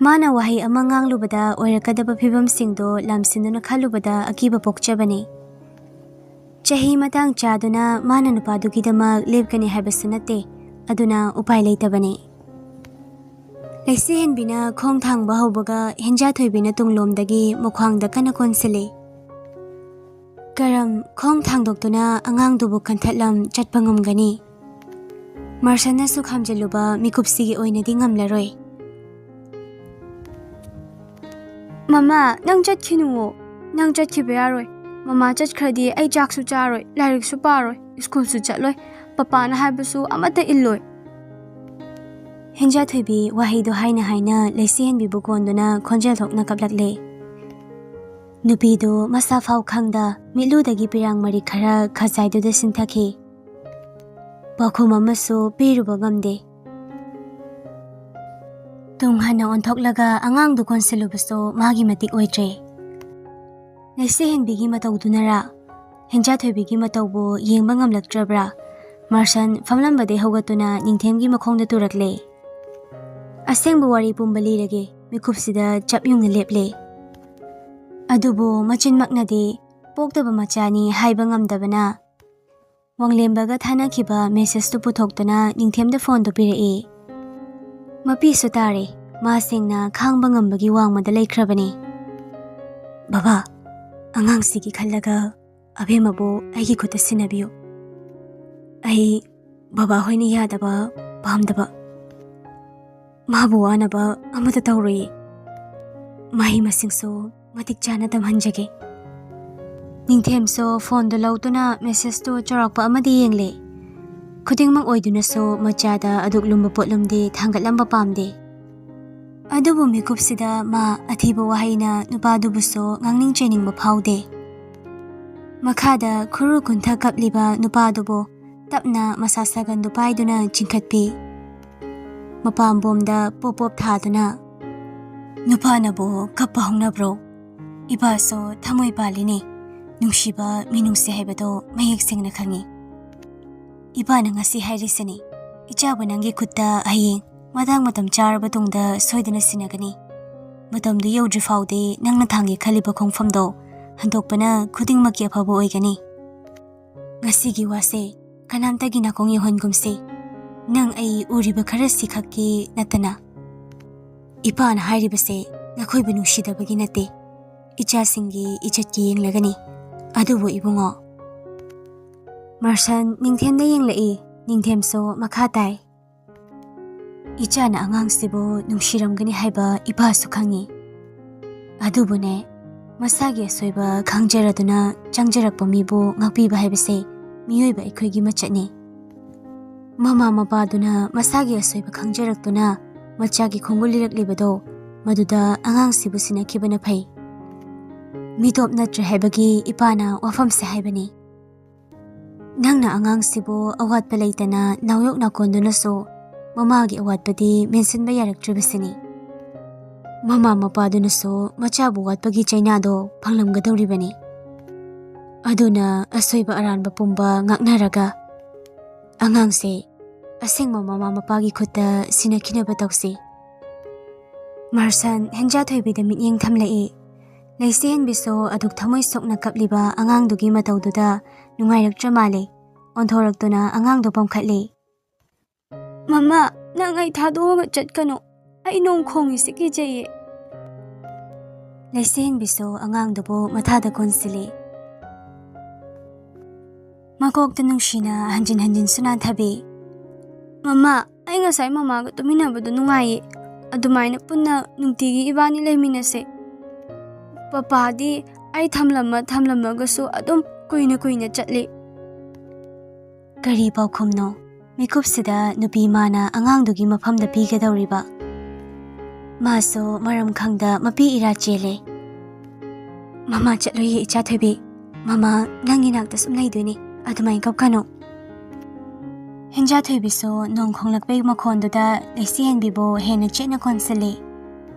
ꯃꯥꯅ ꯋꯥꯍꯩ ꯑꯃ ꯉꯥꯡꯂꯨꯕꯗ ꯑꯣꯏꯔꯛꯀꯗꯕ ꯐꯤꯕꯝꯁꯤꯡꯗꯣ ꯂꯥꯝꯁꯤꯟꯗꯨꯅ ꯈꯜꯂꯨꯕꯗ ꯑꯀꯤꯕ ꯄꯣꯛꯆꯕꯅꯤ꯫ ꯆꯍꯤ ꯃꯇꯥꯡ ꯆꯥꯗꯨꯅ ꯃꯥꯅ ꯅꯨꯄꯥꯗꯨꯒꯤꯗꯃꯛ ꯂꯦꯞꯀꯅꯤ ꯍꯥꯏꯕꯁꯨ ꯅꯠꯇꯦ, ꯑꯗꯨꯅ ꯎꯄꯥꯏ ꯂꯩꯇꯕꯅꯤ꯫ ꯂꯩꯆꯤꯍꯟꯕꯤꯅ ꯈꯣꯡ ꯊꯥꯡꯕ ꯍꯧꯕꯒ ꯍꯦꯟꯖꯥꯊꯣꯏꯕꯤꯅ ꯇꯨꯡꯂꯣꯝꯗꯒꯤ ꯃꯈ꯭ꯋꯥꯡꯗ ꯀꯟꯅ ꯀꯣꯟꯁꯤꯜꯂꯤ꯫ ꯀꯔꯝ ꯈꯣꯡ ꯊꯥꯡꯗꯣꯛꯇꯨꯅ ꯑꯉꯥꯡꯗꯨꯕꯨ ꯀꯟꯊꯠꯂꯝ ꯆꯠꯄ ꯉꯝꯒꯅꯤ? ꯃꯥꯔꯁꯟꯅꯁꯨ ꯈꯥꯝꯖꯤꯜꯂꯨꯕ ꯃꯤꯀꯨꯞꯁꯤꯒꯤ ꯑꯣꯏꯅꯗꯤ ꯉꯝꯂꯔꯣꯏ꯫ "ꯃꯃꯥ, ꯅꯪ ꯆꯠꯈꯤꯅꯨꯋꯣ꯫ ꯅꯪ ꯆꯠꯈꯤꯕ ꯌꯥꯔꯣꯏ꯫ ꯃꯃꯥ ꯆꯠꯈ꯭ꯔꯗꯤ ꯑꯩ ꯆꯥꯛꯁꯨ ꯆꯥꯔꯣꯏ, ꯂꯥꯏꯔꯤꯛꯁꯨ ꯄꯥꯔꯣꯏ, ꯁ꯭ꯀꯨꯜꯁꯨ ꯆꯠꯂꯣꯏ꯫ ꯄꯄꯥꯅ ꯍꯥꯏꯕꯁꯨ ꯑꯃꯠꯇ ꯏꯜꯂꯣꯏ꯫" ꯍꯦꯟꯖꯥꯊꯣꯏꯕꯤ ꯋꯥꯍꯩꯗꯣ ꯍꯥꯏꯅ ꯍꯥꯏꯅ ꯂꯩꯆꯤꯍꯟꯕꯤꯕꯨ ꯀꯣꯟꯗꯨꯅ ꯈꯣꯟꯖꯦꯜ ꯊꯣꯛꯅ ꯀꯞꯂꯛꯂꯦ꯫ ꯅꯨꯄꯤꯗꯨ ꯃꯁꯥ ꯐꯥꯎ ꯈꯪꯗ ꯃꯤꯠꯂꯨꯗꯒꯤ ꯄꯤꯔꯥꯡ ꯃꯔꯤ ꯈꯔ ꯈꯖꯥꯏꯗꯨꯗ ꯁꯤꯟꯊꯈꯤ꯫ ꯄꯥꯎꯈꯨꯝ ꯑꯃꯁꯨ ꯄꯤꯔꯨꯕ ꯉꯝꯗꯦ꯫ ꯇꯨꯡ ꯍꯟꯅ ꯑꯣꯟꯊꯣꯛꯂꯒ ꯑꯉꯥꯡꯗꯨ ꯀꯣꯟꯁꯤꯜꯂꯨꯕꯁꯨ ꯃꯥꯒꯤ ꯃꯇꯤꯛ ꯑꯣꯏꯗ꯭ꯔꯦ꯫ ꯂꯩꯁꯦ ꯍꯦꯟꯕꯤꯒꯤ ꯃꯇꯧꯗꯨꯅꯔꯥ? ꯍꯦꯟꯖꯥ ꯊꯣꯏꯕꯤꯒꯤ ꯃꯇꯧꯕꯨ ꯌꯦꯡꯕ ꯉꯝꯂꯛꯇ꯭ꯔꯕ꯭ꯔꯥ? ꯃꯥꯔꯁꯟ ꯐꯝꯂꯝꯕꯗꯩ ꯍꯧꯒꯠꯇꯨꯅ ꯅꯤꯡꯊꯦꯝꯒꯤ ꯃꯈꯣꯡꯗ ꯇꯨꯔꯛꯂꯦ꯫ ꯑꯁꯦꯡꯕ ꯋꯥꯔꯤ ꯄꯨꯝꯕ ꯂꯤꯔꯒꯦ, ꯃꯤꯀꯨꯞꯁꯤꯗ ꯆꯞ ꯌꯨꯡꯅ ꯂꯦꯞꯂꯦ꯫ ꯑꯗꯨꯕꯨ ꯃꯆꯤꯟꯃꯛꯅꯗꯤ ꯄꯣꯛꯇꯕ ꯃꯆꯥꯅꯤ ꯍꯥꯏꯕ ꯉꯝꯗꯕꯅ, ꯋꯥꯡꯂꯦꯝꯕꯒ ꯊꯥꯅꯈꯤꯕ ꯃꯦꯁꯦꯖꯇꯨ ꯄꯨꯊꯣꯛꯇꯨꯅ ꯅꯤꯡꯊꯦꯝꯗ ꯐꯣꯟꯗꯨ ꯄꯤꯔꯛꯏ꯫ ꯃꯄꯤꯁꯨ ꯇꯥꯔꯦ, ꯃꯥ ꯁꯦꯡꯅ ꯈꯥꯡꯕ ꯉꯝꯕꯒꯤ ꯋꯥꯡꯃꯗ ꯂꯩꯈ꯭ꯔꯕꯅꯤ꯫ "ꯕꯕꯥ, ꯑꯉꯥꯡꯁꯤꯒꯤ ꯈꯜꯂꯒ ꯑꯕꯦꯝꯃꯕꯨ ꯑꯩꯒꯤ ꯈꯨꯠꯇ ꯁꯤꯟꯅꯕꯤꯌꯨ꯫ ꯑꯩ ꯕꯕꯥ ꯍꯣꯏꯅ ꯌꯥꯗꯕ, ꯄꯥꯝꯗꯕ, ꯃꯥꯕꯨ ꯋꯥꯅꯕ ꯑꯃꯠꯇ ꯇꯧꯔꯣꯏꯌꯦ꯫ ꯃꯍꯩ ꯃꯁꯤꯡꯁꯨ ꯃꯇꯤꯛ ꯆꯥꯅ ꯇꯝꯍꯟꯖꯒꯦ꯫" ꯅꯤꯡꯊꯦꯝꯁꯨ ꯐꯣꯟꯗꯨ ꯂꯧꯗꯨꯅ ꯃꯦꯁꯦꯖꯇꯨ ꯆꯥꯎꯔꯥꯛꯄ ꯑꯃꯗꯤ ꯌꯦꯡꯂꯦ꯫ ꯈꯨꯗꯤꯡꯃꯛ ꯑꯣꯏꯗꯨꯅꯁꯨ ꯃꯆꯥꯗ ꯑꯗꯨꯛ ꯂꯨꯝꯕ ꯄꯣꯠꯂꯨꯝꯗꯤ ꯊꯥꯡꯒꯠꯂꯝꯕ ꯄꯥꯝꯗꯦ꯫ ꯑꯗꯨꯕꯨ ꯃꯤꯀꯨꯞꯁꯤꯗ ꯃꯥ ꯑꯊꯤꯕ ꯋꯥꯍꯩꯅ ꯅꯨꯄꯥꯗꯨꯕꯨꯁꯨ ꯉꯥꯡꯅꯤꯡ ꯆꯩꯅꯤꯡꯕ ꯐꯥꯎꯗꯦ꯫ ꯃꯈꯥꯗ ꯈꯨꯔꯨ ꯀꯨꯟꯊ ꯀꯞꯂꯤꯕ ꯅꯨꯄꯥꯗꯨꯕꯨ ꯇꯞꯅ ꯃꯁꯥ ꯁꯥꯒꯟꯗꯨ ꯄꯥꯏꯗꯨꯅ ꯆꯤꯡꯈꯠꯄꯤ꯫ ꯃꯄꯥꯝꯕꯣꯝꯗ ꯄꯣꯞ ꯄꯣꯞ ꯊꯥꯗꯨꯅ, "ꯅꯨꯄꯥꯅꯕꯨ ꯀꯞꯄ ꯍꯧꯅꯕ꯭ꯔꯣ? ꯏꯄꯥꯁꯨ ꯊꯃꯣꯏ ꯄꯥꯜꯂꯤꯅꯦ꯫ ꯅꯨꯡꯁꯤꯕ ꯃꯤꯅꯨꯡꯁꯤ ꯍꯥꯏꯕꯗꯣ ꯃꯌꯦꯛ ꯁꯦꯡꯅ ꯈꯪꯉꯤ꯫ ꯏꯄꯥꯅ ꯉꯁꯤ ꯍꯥꯏꯔꯤꯁꯤꯅꯤ, ꯏꯆꯥꯕꯨ ꯅꯪꯒꯤ ꯈꯨꯠꯇ ꯍꯌꯦꯡ ꯃꯇꯥꯡ ꯃꯇꯝ ꯆꯥꯔꯕ ꯇꯨꯡꯗ ꯁꯣꯏꯗꯅ ꯁꯤꯟꯅꯒꯅꯤ꯫ ꯃꯇꯝꯗꯨ ꯌꯧꯗ꯭ꯔꯤ ꯐꯥꯎꯗꯤ ꯅꯪꯅ ꯊꯥꯡꯒꯦ ꯈꯜꯂꯤꯕ ꯈꯣꯡꯐꯝꯗꯣ ꯍꯟꯗꯣꯛꯄꯅ ꯈꯨꯗꯤꯡꯃꯛꯀꯤ ꯑꯐꯕ ꯑꯣꯏꯒꯅꯤ꯫ ꯉꯁꯤꯒꯤ ꯋꯥꯁꯦ ꯀꯅꯥꯝꯇꯒꯤ ꯅꯥꯀꯣꯡ ꯌꯧꯍꯟꯒꯨꯝꯁꯦ꯫ ꯅꯪ ꯑꯩ ꯎꯔꯤꯕ ꯈꯔꯁꯤ ꯈꯛꯀꯤ ꯅꯠꯇꯅ꯫ ꯏꯄꯥꯅ ꯍꯥꯏꯔꯤꯕꯁꯦ ꯅꯈꯣꯏꯕꯨ ꯅꯨꯡꯁꯤꯗꯕꯒꯤ ꯅꯠꯇꯦ, ꯏꯆꯥꯁꯤꯡꯒꯤ ꯏꯖꯠꯀꯤ ꯌꯦꯡꯂꯒꯅꯤ꯫ ꯑꯗꯨꯕꯨ ꯏꯕꯨꯡꯉꯣ꯫" ꯃꯥꯔꯁꯟ ꯅꯤꯡꯊꯦꯝꯗ ꯌꯦꯡꯂꯛꯏ꯫ ꯅꯤꯡꯊꯦꯝꯁꯨ ꯃꯈꯥ ꯇꯥꯏ꯫ "ꯏꯆꯥꯅ ꯑꯉꯥꯡꯁꯤꯕꯨ ꯅꯨꯡꯁꯤꯔꯝꯒꯅꯤ ꯍꯥꯏꯕ ꯏꯄꯥꯁꯨ ꯈꯪꯉꯤ꯫ ꯑꯗꯨꯕꯨꯅꯦ, ꯃꯁꯥꯒꯤ ꯑꯁꯣꯏꯕ ꯈꯪꯖꯔꯗꯨꯅ ꯆꯪꯖꯔꯛꯄ ꯃꯤꯕꯨ ꯉꯥꯛꯄꯤꯕ ꯍꯥꯏꯕꯁꯦ ꯃꯤꯑꯣꯏꯕ ꯑꯩꯈꯣꯏꯒꯤ ꯃꯆꯠꯅꯤ꯫ ꯃꯃꯥ ꯃꯄꯥꯗꯨꯅ ꯃꯁꯥꯒꯤ ꯑꯁꯣꯏꯕ ꯈꯪꯖꯔꯛꯇꯨꯅ ꯃꯆꯥꯒꯤ ꯈꯣꯡꯒꯨꯜ ꯂꯤꯔꯛꯂꯤꯕꯗꯣ, ꯃꯗꯨꯗ ꯑꯉꯥꯡꯁꯤꯕꯨ ꯁꯤꯟꯅꯈꯤꯕꯅ ꯐꯩ꯫ ꯃꯤꯇꯣꯞ ꯅꯠꯇ꯭ꯔꯦ ꯍꯥꯏꯕꯒꯤ ꯏꯄꯥꯅ ꯋꯥꯐꯝꯁꯦ ꯍꯥꯏꯕꯅꯤ꯫ ꯅꯪꯅ ꯑꯉꯥꯡꯁꯤꯕꯨ ꯑꯋꯥꯠꯄ ꯂꯩꯇꯅ ꯅꯥꯎꯌꯣꯛ ꯅꯥꯀꯣꯟꯗꯨꯅꯁꯨ ꯃꯃꯥꯒꯤ ꯑꯋꯥꯠꯄꯗꯤ ꯃꯦꯟꯁꯤꯟꯕ ꯌꯥꯔꯛꯇ꯭ꯔꯤꯕꯁꯤꯅꯤ꯫ ꯃꯃꯥ ꯃꯄꯥꯗꯨꯅꯁꯨ ꯃꯆꯥꯕꯨ ꯋꯥꯠꯄꯒꯤ ꯆꯩꯅꯥꯗꯣ ꯐꯪꯂꯝꯒꯗꯧꯔꯤꯕꯅꯤ꯫ ꯑꯗꯨꯅ ꯑꯁꯣꯏꯕ ꯑꯔꯥꯟꯕ ꯄꯨꯝꯕ ꯉꯥꯛꯅꯔꯒ ꯑꯉꯥꯡꯁꯦ ꯑꯁꯦꯡꯕ ꯃꯃꯥ ꯃꯄꯥꯒꯤ ꯈꯨꯠꯇ ꯁꯤꯟꯅꯈꯤꯅꯕ ꯇꯧꯁꯤ꯫ ꯃꯥꯔꯁꯟ ꯍꯦꯟꯖꯥꯊꯣꯏꯕꯤꯗ ꯃꯤꯠꯌꯦꯡ ꯊꯝꯂꯛꯏ꯫ ꯂꯩꯁꯤꯍꯟꯕꯤꯁꯨ ꯑꯗꯨꯛ ꯊꯃꯣꯏ ꯁꯣꯛꯅ ꯀꯞꯂꯤꯕ ꯑꯉꯥꯡꯗꯨꯒꯤ ꯃꯇꯧꯗꯨꯗ ꯅꯨꯡꯉꯥꯏꯔꯛꯇ꯭ꯔ ꯃꯥꯜꯂꯦ꯫ ꯑꯣꯟꯊꯣꯔꯛꯇꯨꯅ ꯑꯉꯥꯡꯗꯣ ꯄꯝꯈꯠꯂꯤ꯫ "ꯃꯃꯥ, ꯅꯪ ꯑꯩ ꯊꯥꯗꯣꯛꯑꯒ ꯆꯠꯀꯅꯨ꯫ ꯑꯩ ꯅꯣꯡ ꯈꯣꯡꯉꯤꯁꯦ ꯀꯤꯖꯩꯌꯦ꯫" ꯂꯩꯁꯤꯍꯟꯕꯤꯁꯨ ꯑꯉꯥꯡꯗꯨꯕꯨ ꯃꯊꯥꯗ ꯀꯣꯟꯁꯤꯜꯂꯤ꯫ ꯃꯀꯣꯛꯇ ꯅꯨꯡꯁꯤꯅ ꯍꯟꯖꯤꯟ ꯍꯟꯖꯤꯟꯁꯨ ꯅꯥꯟꯊꯕꯤ꯫ "ꯃꯃꯥ, ꯑꯩ ꯉꯁꯥꯏ ꯃꯃꯥꯒ ꯇꯨꯃꯤꯟꯅꯕꯗꯣ ꯅꯨꯡꯉꯥꯏꯌꯦ꯫ ꯑꯗꯨꯃꯥꯏꯅ ꯄꯨꯟꯅ ꯅꯨꯡꯇꯤꯒꯤ ꯏꯕꯥꯅꯤ ꯂꯩꯃꯤꯟꯅꯁꯦ꯫ ꯄꯄꯥꯗꯤ ꯑꯩ ꯊꯝꯂꯝꯃ ꯊꯝꯂꯝꯃꯒꯁꯨ ꯑꯗꯨꯝ ꯀꯨꯏꯅ ꯀꯨꯏꯅ ꯆꯠꯂꯤ꯫" ꯀꯔꯤ ꯄꯥꯎꯈꯨꯝꯅꯣ? ꯃꯤꯀꯨꯞꯁꯤꯗ ꯅꯨꯄꯤ ꯃꯥꯅ ꯑꯉꯥꯡꯗꯨꯒꯤ ꯃꯐꯝꯗ ꯄꯤꯒꯗꯧꯔꯤꯕ꯫ ꯃꯥꯁꯨ ꯃꯔꯝ ꯈꯪꯗ ꯃꯄꯤ ꯏꯔꯥ ꯆꯦꯜꯂꯦ꯫ "ꯃꯃꯥ ꯆꯠꯂꯣꯏꯌꯦ ꯏꯆꯥ ꯊꯣꯏꯕꯤ꯫ ꯃꯃꯥ ꯅꯪꯒꯤ ꯅꯥꯛꯇ ꯁꯨꯝ ꯂꯩꯗꯣꯏꯅꯤ꯫ ꯑꯗꯨꯃꯥꯏꯅ ꯀꯞꯀꯅꯨ꯫" ꯍꯦꯟꯖꯥ ꯊꯣꯏꯕꯤꯁꯨ ꯅꯣꯡ ꯈꯣꯡꯂꯛꯄꯒꯤ ꯃꯈꯣꯟꯗꯨꯗ ꯂꯩꯁꯤꯍꯟꯕꯤꯕꯨ ꯍꯦꯟꯅ ꯆꯦꯠꯅ ꯀꯣꯟꯁꯤꯜꯂꯤ꯫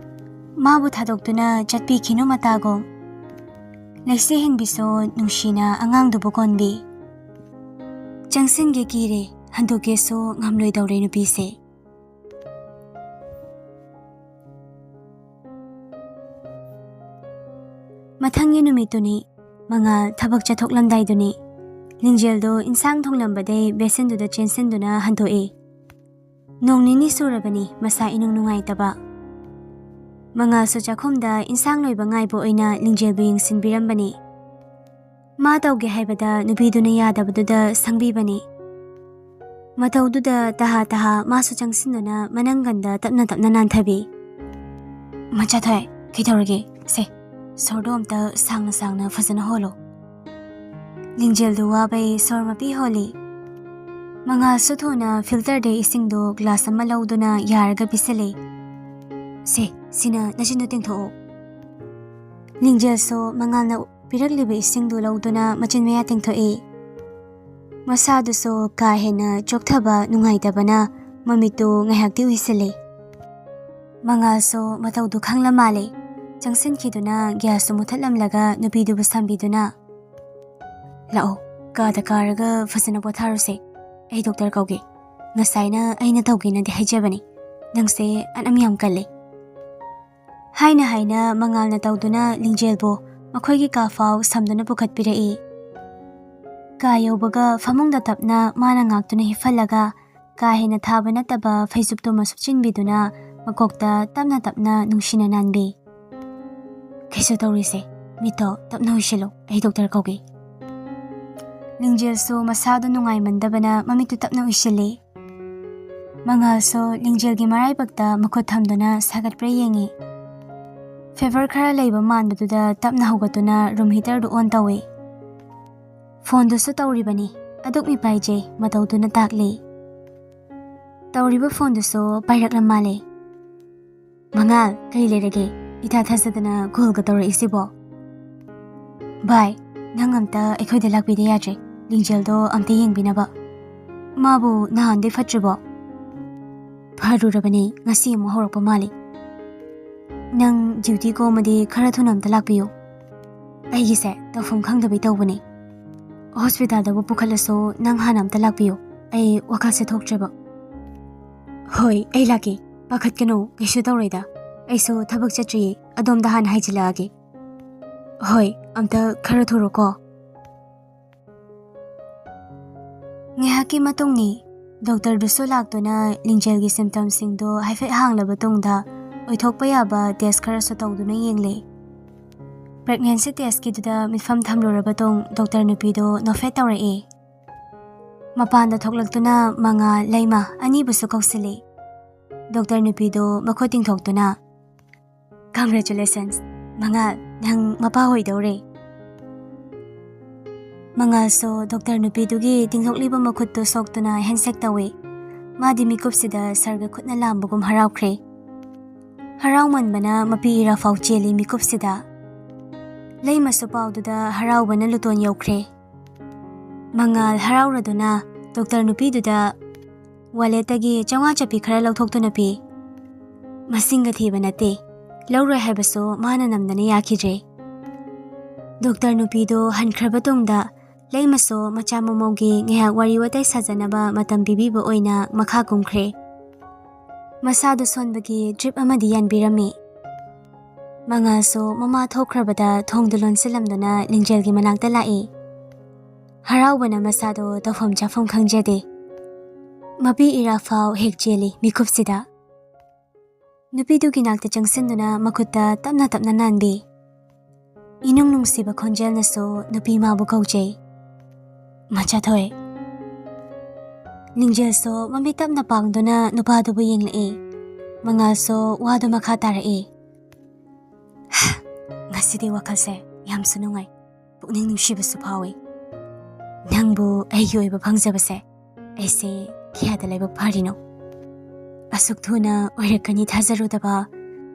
ꯃꯥꯕꯨ ꯊꯥꯗꯣꯛꯇꯨꯅ ꯆꯠꯄꯤꯈꯤꯅꯨ ꯃꯇꯥꯒꯨꯝ꯫ ꯂꯩꯁꯤꯍꯟꯕꯤꯁꯨ ꯅꯨꯡꯁꯤꯅ ꯑꯉꯥꯡꯗꯨꯕꯨ ꯀꯣꯟꯕꯤ꯫ ꯆꯪꯁꯤꯟꯒꯦ ꯀꯤꯔꯦ, ꯍꯟꯗꯣꯛꯀꯦꯁꯨ ꯉꯝꯂꯣꯏꯗꯧꯔꯦ ꯅꯨꯄꯤꯁꯦ꯫ ꯃꯊꯪꯒꯤ ꯅꯨꯃꯤꯠꯇꯨꯅꯤ꯫ ꯃꯉꯥꯜ ꯊꯕꯛ ꯆꯠꯊꯣꯛꯂꯝꯗꯥꯏꯗꯨꯅꯤ꯫ ꯂꯤꯡꯖꯦꯜꯗꯨ ꯏꯟꯁꯥꯡ ꯊꯣꯡꯂꯝꯕꯗꯩ ꯕꯦꯁꯤꯟꯗꯨꯗ ꯆꯦꯟꯁꯤꯟꯗꯨꯅ ꯍꯟꯗꯣꯛꯏ꯫ ꯅꯣꯡ ꯅꯤꯅꯤ ꯁꯨꯔꯕꯅꯤ ꯃꯁꯥ ꯏꯅꯨꯡ ꯅꯨꯡꯉꯥꯏꯇꯕ꯫ ꯃꯉꯥꯜꯁꯨ ꯆꯥꯛꯈꯨꯝꯗ ꯏꯟꯁꯥꯡ ꯂꯣꯏꯕ ꯉꯥꯏꯕ ꯑꯣꯏꯅ ꯂꯤꯡꯖꯦꯜꯕꯨ ꯌꯦꯡꯁꯤꯟꯕꯤꯔꯝꯕꯅꯤ꯫ ꯃꯥ ꯇꯧꯒꯦ ꯍꯥꯏꯕꯗ ꯅꯨꯄꯤꯗꯨꯅ ꯌꯥꯗꯕꯗꯨꯗ ꯁꯪꯕꯤꯕꯅꯤ꯫ ꯃꯇꯧꯗꯨꯗ ꯇꯍꯥ ꯇꯍꯥ ꯃꯥꯁꯨ ꯆꯪꯁꯤꯟꯗꯨꯅ ꯃꯅꯪꯒꯟꯗ ꯇꯞꯅ ꯇꯞꯅ ꯅꯥꯟꯊꯕꯤ꯫ "ꯃꯆꯥꯊꯣꯏ, ꯀꯩꯗꯧꯔꯒꯦ? ꯁꯦ, ꯁꯣꯔꯗꯣ ꯑꯝꯇ ꯁꯥꯡꯅ ꯁꯥꯡꯅ ꯐꯖꯅ ꯍꯣꯜꯂꯣ꯫" ꯂꯤꯡꯖꯦꯜꯗꯨ ꯋꯥꯕꯩ ꯁꯣꯔ ꯃꯄꯤ ꯍꯣꯜꯂꯤ꯫ ꯃꯉꯥꯜꯁꯨ ꯊꯨꯅ ꯐꯤꯜꯇꯔꯗꯩ ꯏꯁꯤꯡꯗꯨ ꯒ꯭ꯂꯥꯁ ꯑꯃ ꯂꯧꯗꯨꯅ ꯌꯥꯔꯒ ꯄꯤꯁꯤꯜꯂꯤ꯫ "ꯁꯦ, ꯁꯤꯅ ꯅꯆꯤꯟꯗꯨ ꯇꯦꯡꯊꯣꯛꯑꯣ꯫" ꯂꯤꯡꯖꯦꯜꯁꯨ ꯃꯉꯥꯜꯅ ꯄꯤꯔꯛꯂꯤꯕ ꯏꯁꯤꯡꯗꯨ ꯂꯧꯗꯨꯅ ꯃꯆꯤꯟ ꯃꯌꯥ ꯇꯦꯡꯊꯣꯛꯏ꯫ ꯃꯁꯥꯗꯨꯁꯨ ꯀꯥ ꯍꯦꯟꯅ ꯆꯣꯛꯊꯕ ꯅꯨꯡꯉꯥꯏꯇꯕꯅ ꯃꯃꯤꯠꯇꯨ ꯉꯥꯏꯍꯥꯛꯇꯤ ꯎꯏꯁꯤꯜꯂꯦ꯫ ꯃꯉꯥꯜꯁꯨ ꯃꯇꯧꯗꯨ ꯈꯪꯂ ꯃꯥꯜꯂꯦ꯫ ꯆꯪꯁꯤꯟꯈꯤꯗꯨꯅ ꯒ꯭ꯌꯥꯁꯇꯨ ꯃꯨꯊꯠꯂꯝꯂꯒ ꯅꯨꯄꯤꯗꯨꯕꯨ ꯁꯝꯕꯤꯗꯨꯅ, "ꯂꯥꯛꯑꯣ, ꯀꯥꯗ ꯀꯥꯔꯒ ꯐꯖꯅ ꯄꯣꯊꯥꯔꯨꯁꯦ꯫ ꯑꯩ ꯗꯣꯛꯇꯔ ꯀꯧꯒꯦ꯫ ꯉꯁꯥꯏꯅ ꯑꯩꯅ ꯇꯧꯒꯦꯅꯗꯤ ꯍꯥꯏꯖꯕꯅꯤ꯫ ꯅꯪꯁꯦ ꯑꯅꯝ ꯌꯥꯝ ꯀꯜꯂꯦ꯫" ꯍꯥꯏꯅ ꯍꯥꯏꯅ ꯃꯉꯥꯜꯅ ꯇꯧꯗꯨꯅ ꯂꯤꯡꯖꯦꯜꯕꯨ ꯃꯈꯣꯏꯒꯤ ꯀꯥ ꯐꯥꯎ ꯁꯝꯗꯨꯅ ꯄꯨꯈꯠꯄꯤꯔꯛꯏ꯫ ꯀꯥ ꯌꯧꯕꯒ ꯐꯃꯨꯡꯗ ꯇꯞꯅ ꯃꯥꯅ ꯉꯥꯛꯇꯨꯅ ꯍꯤꯞꯍꯜꯂꯒ, ꯀꯥ ꯍꯦꯟꯅ ꯊꯥꯕ ꯅꯠꯇꯕ ꯐꯩꯖꯨꯞꯇꯨꯃ ꯁꯨꯞꯆꯤꯟꯕꯤꯗꯨꯅ ꯃꯀꯣꯛꯇ ꯇꯞꯅ ꯇꯞꯅ ꯅꯨꯡꯁꯤꯅ ꯅꯥꯟꯕꯤ꯫ "ꯀꯩꯁꯨ ꯇꯧꯔꯤꯁꯦ, ꯃꯤꯠꯇꯣ ꯇꯞꯅ ꯎꯏꯁꯤꯜꯂꯨ, ꯑꯩ ꯗꯣꯛꯇꯔ ꯀꯧꯒꯦ꯫" ꯂꯤꯡꯖꯦꯜꯁꯨ ꯃꯁꯥꯗꯨ ꯅꯨꯡꯉꯥꯏꯃꯟꯗꯕꯅ ꯃꯃꯤꯠꯇꯨ ꯇꯞꯅ ꯎꯏꯁꯤꯜꯂꯤ꯫ ꯃꯉꯥꯜꯁꯨ ꯂꯤꯡꯖꯦꯜꯒꯤ ꯃꯔꯥꯏꯕꯛꯇ ꯃꯈꯨꯠ ꯊꯝꯗꯨꯅ ꯁꯥꯒꯠꯄ꯭ꯔꯥ ꯌꯦꯡꯉꯤ꯫ ꯐꯤꯚꯔ ꯈꯔ ꯂꯩꯕ ꯃꯥꯟꯕꯗꯨꯗ ꯇꯞꯅ ꯍꯧꯒꯠꯇꯨꯅ ꯔꯨꯝ ꯍꯤꯇꯔꯗꯨ ꯑꯣꯟ ꯇꯧꯏ꯫ ꯐꯣꯟꯗꯨꯁꯨ ꯇꯧꯔꯤꯕꯅꯤ, ꯑꯗꯨꯛ ꯃꯤꯄꯥꯏꯖꯩ ꯃꯇꯧꯗꯨꯅ ꯇꯥꯛꯂꯤ꯫ ꯇꯧꯔꯤꯕ ꯐꯣꯟꯗꯨꯁꯨ ꯄꯥꯏꯔꯛꯂ ꯃꯥꯜꯂꯦ꯫ "ꯃꯉꯥꯜ, ꯀꯔꯤ ꯂꯩꯔꯒꯦ? ꯏꯊꯥ ꯊꯥꯖꯗꯅ ꯀꯣꯜꯒ ꯇꯧꯔꯛꯏꯁꯤꯕꯣ?" "ꯚꯥꯏ, ꯅꯪ ꯑꯝꯇ ꯑꯩꯈꯣꯏꯗ ꯂꯥꯛꯄꯤꯗ ꯌꯥꯗ꯭ꯔꯦ, ꯂꯤꯡꯖꯦꯜꯗꯣ ꯑꯝꯇ ꯌꯦꯡꯕꯤꯅꯕ꯫ ꯃꯥꯕꯨ ꯅꯍꯥꯟꯗꯩ ꯐꯠꯇ꯭ꯔꯤꯕꯣ?" "ꯐꯔꯨꯔꯕꯅꯦ, ꯉꯁꯤ ꯑꯃꯨꯛ ꯍꯧꯔꯛꯄ ꯃꯥꯜꯂꯤ꯫" "ꯅꯪ ꯗ꯭ꯌꯨꯇꯤ ꯀꯣꯝꯃꯗꯤ ꯈꯔ ꯊꯨꯅ ꯑꯝꯇ ꯂꯥꯛꯄꯤꯌꯨ꯫ ꯑꯩꯒꯤꯁꯦ ꯇꯧꯐꯝ ꯈꯪꯗꯕꯩ ꯇꯧꯕꯅꯦ꯫ ꯍꯣꯁꯄꯤꯇꯥꯜꯗꯕꯨ ꯄꯨꯈꯠꯂꯁꯨ ꯅꯪ ꯍꯥꯟꯅ ꯑꯝꯇ ꯂꯥꯛꯄꯤꯌꯨ, ꯑꯩ ꯋꯥꯈꯜꯁꯦ ꯊꯣꯛꯇ꯭ꯔꯦꯕ꯫" "ꯍꯣꯏ, ꯑꯩ ꯂꯥꯛꯀꯦ, ꯄꯥꯈꯠꯀꯅꯨ, ꯀꯩꯁꯨ ꯇꯧꯔꯣꯏꯗ꯫ ꯑꯩꯁꯨ ꯊꯕꯛ ꯆꯠꯇ꯭ꯔꯤꯌꯦ, ꯑꯗꯣꯝꯗ ꯍꯥꯟꯅ ꯍꯥꯏꯖꯤꯜꯂꯛꯑꯒꯦ꯫" "ꯍꯣꯏ, ꯑꯝꯇ ꯈꯔ ꯊꯨꯔꯣꯀꯣ꯫" ꯉꯥꯏꯍꯥꯛꯀꯤ ꯃꯇꯨꯡꯅꯤ꯫ ꯗꯣꯛꯇꯔꯗꯨꯁꯨ ꯂꯥꯛꯇꯨꯅ ꯂꯤꯡꯖꯦꯜꯒꯤ ꯁꯤꯝꯇꯝꯁꯤꯡꯗꯨ ꯍꯥꯏꯐꯦꯠ ꯍꯥꯡꯂꯕ ꯇꯨꯡꯗ ꯑꯣꯏꯊꯣꯛꯄ ꯌꯥꯕ ꯇꯦꯁ ꯈꯔꯁꯨ ꯇꯧꯗꯨꯅ ꯌꯦꯡꯂꯦ꯫ ꯄ꯭ꯔꯦꯒꯅꯦꯟꯁꯤ ꯇꯦꯁꯀꯤꯗꯨꯗ ꯃꯤꯠꯐꯝ ꯊꯝꯂꯨꯔꯕ ꯇꯨꯡ ꯗꯣꯛꯇꯔ ꯅꯨꯄꯤꯗꯨ ꯅꯣꯛꯐꯦꯠ ꯇꯧꯔꯛꯏ꯫ ꯃꯄꯥꯟꯗ ꯊꯣꯛꯂꯛꯇꯨꯅ ꯃꯉꯥꯜ, ꯂꯩꯃ ꯑꯅꯤꯕꯨꯁꯨ ꯀꯧꯁꯤꯜꯂꯤ꯫ ꯗꯣꯛꯇꯔ ꯅꯨꯄꯤꯗꯨ ꯃꯈꯨꯠ ꯇꯤꯡꯊꯣꯛꯇꯨꯅ, "Congratulations, ꯃꯉꯥꯜ, ꯅꯪ ꯃꯄꯥ ꯑꯣꯏꯗꯧꯔꯦ꯫" ꯃꯉꯥꯜꯁꯨ ꯗꯣꯛꯇꯔ ꯅꯨꯄꯤꯗꯨꯒꯤ ꯇꯤꯡꯊꯣꯛꯂꯤꯕ ꯃꯈꯨꯠꯇꯨ ꯁꯣꯛꯇꯨꯅ ꯍꯦꯟꯁꯦꯛ ꯇꯧꯏ꯫ ꯃꯥꯗꯤ ꯃꯤꯀꯨꯞꯁꯤꯗ ꯁꯔꯒ ꯈꯨꯠꯅ ꯂꯥꯝꯕꯒꯨꯝ ꯍꯔꯥꯎꯈ꯭ꯔꯦ꯫ ꯍꯔꯥꯎꯃꯟꯕꯅ ꯃꯄꯤ ꯏꯔꯥꯐꯥꯎ ꯆꯦꯜꯂꯤ ꯃꯤꯀꯨꯞꯁꯤꯗ꯫ ꯂꯩꯃꯁꯨ ꯄꯥꯎꯗꯨꯗ ꯍꯔꯥꯎꯕꯅ ꯂꯨꯇꯣꯟ ꯌꯧꯈ꯭ꯔꯦ꯫ ꯃꯉꯥꯜ ꯍꯔꯥꯎꯔꯗꯨꯅ ꯗꯣꯛꯇꯔ ꯅꯨꯄꯤꯗꯨꯗ, ꯋꯥꯂꯦꯠꯇꯒꯤ ꯆꯥꯝꯃꯉꯥ ꯆꯞꯄꯤ ꯈꯔ ꯂꯧꯊꯣꯛꯇꯨꯅ ꯄꯤ꯫ ꯃꯁꯤꯡꯒ ꯊꯤꯕ ꯅꯠꯇꯦ, ꯂꯧꯔꯣꯏ ꯍꯥꯏꯕꯁꯨ ꯃꯥꯅ ꯅꯝꯗꯅ ꯌꯥꯈꯤꯗ꯭ꯔꯦ꯫ ꯗꯣꯛꯇꯔ ꯅꯨꯄꯤꯗꯣ ꯍꯟꯈ꯭ꯔꯕ ꯇꯨꯡꯗ ꯂꯩꯃꯁꯨ ꯃꯆꯥ ꯃꯃꯧꯒꯤ ꯉꯥꯏꯍꯥꯛ ꯋꯥꯔꯤ ꯋꯥꯇꯥꯏ ꯁꯥꯖꯅꯕ ꯃꯇꯝ ꯄꯤꯕꯤꯕ ꯑꯣꯏꯅ ꯃꯈꯥ ꯀꯨꯝꯈ꯭ꯔꯦ꯫ ꯃꯁꯥꯗꯨ ꯁꯣꯟꯕꯒꯤ ꯗ꯭ꯔꯤꯞ ꯑꯃꯗꯤ ꯌꯥꯟꯕꯤꯔꯝꯃꯤ꯫ ꯃꯉꯥꯜꯁꯨ ꯃꯃꯥ ꯊꯣꯛꯈ꯭ꯔꯕꯗ ꯊꯣꯡꯗꯨ ꯂꯣꯟꯁꯤꯜꯂꯝꯗꯨꯅ ꯂꯤꯡꯖꯦꯜꯒꯤ ꯃꯅꯥꯛꯇ ꯂꯥꯛꯏ꯫ ꯍꯔꯥꯎꯕꯅ ꯃꯁꯥꯗꯣ ꯇꯧꯐꯝ ꯆꯥꯐꯝ ꯈꯪꯖꯗꯦ꯫ ꯃꯄꯤ ꯏꯔꯥꯐꯥꯎ ꯍꯦꯛ ꯆꯦꯜꯂꯤ ꯃꯤꯀꯨꯞꯁꯤꯗ꯫ ꯅꯨꯄꯤꯗꯨꯒꯤ ꯅꯥꯛꯇ ꯆꯪꯁꯤꯟꯗꯨꯅ ꯃꯈꯨꯠꯇ ꯇꯞꯅ ꯇꯞꯅ ꯅꯥꯟꯕꯤ꯫ ꯏꯅꯨꯡ ꯅꯨꯡꯁꯤꯕ ꯈꯣꯟꯖꯦꯜꯅꯁꯨ ꯅꯨꯄꯤ ꯃꯥꯕꯨ ꯀꯧꯖꯩ꯫ "ꯃꯆꯥꯊꯣꯏ꯫" ꯂꯤꯡꯖꯦꯜꯁꯨ ꯃꯃꯤꯠ ꯇꯞꯅ ꯄꯥꯡꯗꯨꯅ ꯅꯨꯄꯥꯗꯨꯕꯨ ꯌꯦꯡꯂꯛꯏ꯫ ꯃꯉꯥꯜꯁꯨ ꯋꯥꯗꯨ ꯃꯈꯥ ꯇꯥꯔꯛꯏ꯫ "ꯉꯁꯤꯗꯤ ꯋꯥꯈꯜꯁꯦ ꯌꯥꯝꯁꯨ ꯅꯨꯡꯉꯥꯏ, ꯄꯨꯛꯅꯤꯡ ꯅꯨꯡꯁꯤꯕꯁꯨ ꯐꯥꯎꯏ꯫ ꯅꯪꯕꯨ ꯑꯩꯒꯤ ꯑꯣꯏꯕ ꯐꯪꯖꯕꯁꯦ ꯑꯩꯁꯦ ꯀꯌꯥꯗ ꯂꯥꯏꯕꯛ ꯐꯔꯤꯅꯣ꯫ ꯑꯁꯨꯛ ꯊꯨꯅ ꯑꯣꯏꯔꯛꯀꯅꯤ ꯊꯥꯖꯔꯨꯗꯕ